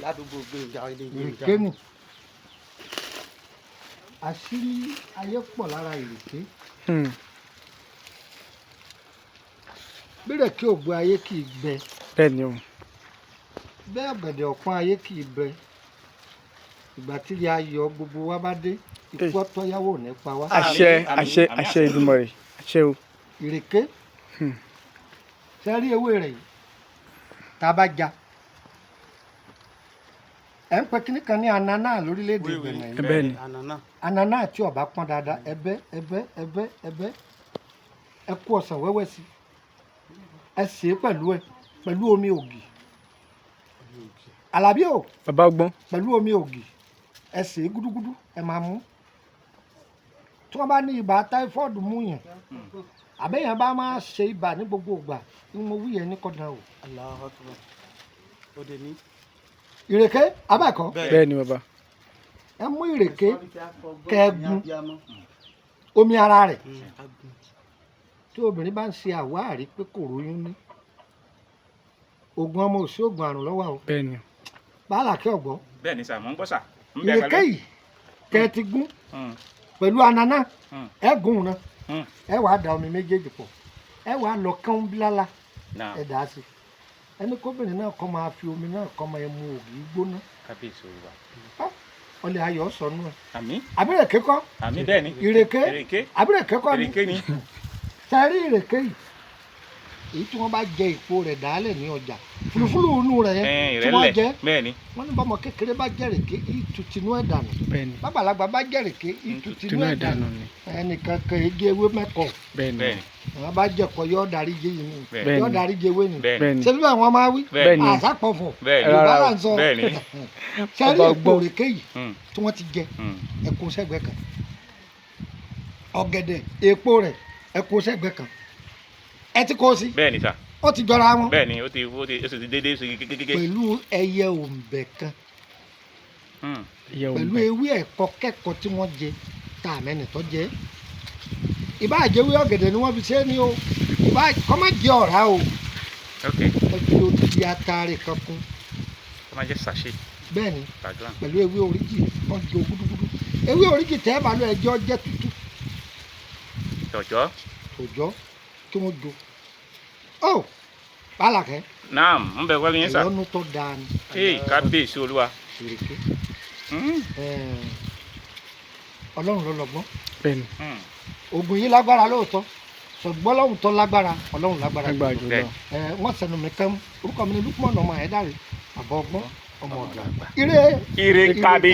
Ládùúgbò Gbénga, ilé Gbénga. Ìrèké nì. Àṣírí ayé pọ̀ lára ìrèké. Bírèké ògbó ayé kì í gbẹ. Bẹ́ẹ̀ ni o. Bẹ́ẹ̀ ọ̀gẹ̀dẹ̀ ọ̀pọ̀n ayé kì í bẹ. Ìgbà tí ilé ayọ̀ gbogbo wa bá dé, ikú ọ̀tọ́yàwó ò ní pa wá. Àṣẹ. Àmín, Àṣẹ. àmín, Àṣẹ. àṣẹ. Èdùmàrè, àṣẹ o. Ìrèké, ṣe rí ewé rẹ̀ yìí, tá a bá ja, ẹ̀ ń pe kíní kan ní anana lórílẹ̀‐èdè Benin yìí. Bẹ́ẹ̀ ni. Ànànà. Anana tí ó bá pọ́n dáadáa, ẹbẹ́ ẹbẹ́ ẹbẹ́ ẹbẹ́, ẹ kó ọsàn wẹ́wẹ́ sí, ẹ sè é pẹ̀lú ẹ pẹ̀lú omi ògì. Àlàbí o. Bàbá ọgbọ́n. Pẹ̀lú omi ògì, ẹ sè é gúdúgúdú, ẹ máa mú. Tí wọ́n bá ní ibà táífọ́ọ̀dù mú yàn, àbẹ́yàn bá máa ṣe ibà ní gbogbo ìgbà ní mo wí yẹn ní kọ́dà o. Allahu Akbar. Ó dé ní. Ìrèké abẹ́ẹ̀kọ́. Bẹ́ẹ̀ ni, bàbá. Ẹ mú ìrèké kẹ́ẹ̀gùn omi ara rẹ̀. Tí obìnrin bá ń ṣe àwáàrí pé kò róyún ní, oògùn ọmọ òsì, oògùn àrùn lọ́wọ́ o. Bẹ́ẹ̀ ni. Bàálà kí ọ̀gbọ́. Bẹ́ẹ̀ ni sà, mò ń gbọ́ sà. Ń bẹ Ìrèké pẹ̀lú. yìí tẹ́ ẹ ti gún pẹ̀lú anana, ẹ gún un náà, ẹ wàá da omi méjèèjì pọ̀, ẹ wàá lọ kán bílálà. Naam. Ẹ dà á sí ẹni kóbìnrin náà kọ́ máa fi omi náà kọ́ máa mu ògì gbóná. Kábíyèsí Olúwa. Ọlẹ̀ ayọ̀ sọnù ẹ. Àmín. Àbírèké kọ́. Àmín, bẹ́ẹ̀ ni. Ìrèké. Ìrèké. Àbírèké kọ́ ni. Ìrèké ni. Sẹ́rí ìrèké yìí, èyí tí wọ́n bá jẹ ìpo rẹ̀ dálẹ̀ ní ọjà, fúlùfúlù inú rẹ̀ yẹn tí wọ́n Ìrẹ́lẹ̀. jẹ, Bẹ́ẹ̀ ni. wọ́n ní bọ́mọ kékeré bá jẹ ìrèké, ìtù tinú ẹ̀ dànù. Bẹ́ẹ̀ ni. Bàgbàlagbà bá jẹ ìrèké, ìtù tinú Tinú ẹ̀ ẹ̀ dànù dànù ni. Ẹnìkan kan ege ewé mẹ́kọ̀ọ́. Bẹ́ẹ̀ ni. Bẹ́ẹ̀ ni. Àwọn bá jẹ̀kọ yóò darí jẹ yìí ni. Bẹ́ẹ̀ ni. Yóò darí jẹ ewé ni. Bẹ́ẹ̀ ni. Bẹ́ẹ̀ ni. Ṣé bí àwọn máa wí? Bẹ́ẹ̀ ni. Àṣàpọ̀fọ̀. Bẹ́ẹ̀ ni. Yorùbá Rárá là o. ń sọ. Bẹ́ẹ̀ ni. Sẹ́rí Ọba èpo ọgbọ́n. ìrèké yìí tí wọ́n ti jẹ, ẹ kó sẹ́gbẹ̀ẹ́ kan. Ọ̀gẹ̀dẹ̀ èpo rẹ̀, ẹ kó sẹ́gbẹ̀ẹ́ kan. Ẹ ti kó sí. Bẹ́ẹ̀ ni sà. Ó ti jọra wọn. Bẹ́ẹ̀ ni, ó ti dédé ó sì kékeré. Pẹ̀lú ẹyẹ òǹbẹ̀ kan, Ẹyẹ pẹ̀lú òǹbẹ̀. ewé ẹ̀kọ́ kẹ́kọ̀ọ́ tí wọ́n jẹ tá a mẹ́ni tó jẹ, ìbáà jẹ́ ewé ọ̀gẹ̀dẹ̀ ni wọ́n fi ṣe é ní o, ìbáà kọ́ má jẹ ọ̀rá o. Ẹ fi odidi atare kan kún. Ó máa jẹ́ sachet. Bẹ́ẹ̀ ni. Background. Pẹ̀lú ewé oríjì, wọ́n jẹ gúdúgúdú. Ewé oríjì tẹ́ ẹ bá lọ, ẹjọ́ jẹ́ tútù. Tọ̀jọ́. Òjọ́ kí wọ́n jo ó bálàkẹ́. Naam, ń bẹ pẹ̀lú yín sà. Ìyọnu tó dáa ni. Ee, kábíyèsí Olúwa. Ìrèké. Ọlọ́run ló lọ́gbọ́n. Bẹ́ẹ̀ ni. Oògùn yìí lágbára lóòótọ́, ṣùgbọ́n Ọlọ́run tó lágbára, Ọlọ́run lágbára jù Lágbára lọ. jù Bẹ́ẹ̀. lọ. Wọ́n sẹnu mi kán. Orúkọ mi ni Lukman ọmọ Ẹ̀dáre, àbọ̀ ọgbọ́n, ọmọ ọ̀dọ̀ àgbà. Ire. Ire kábíyèsí.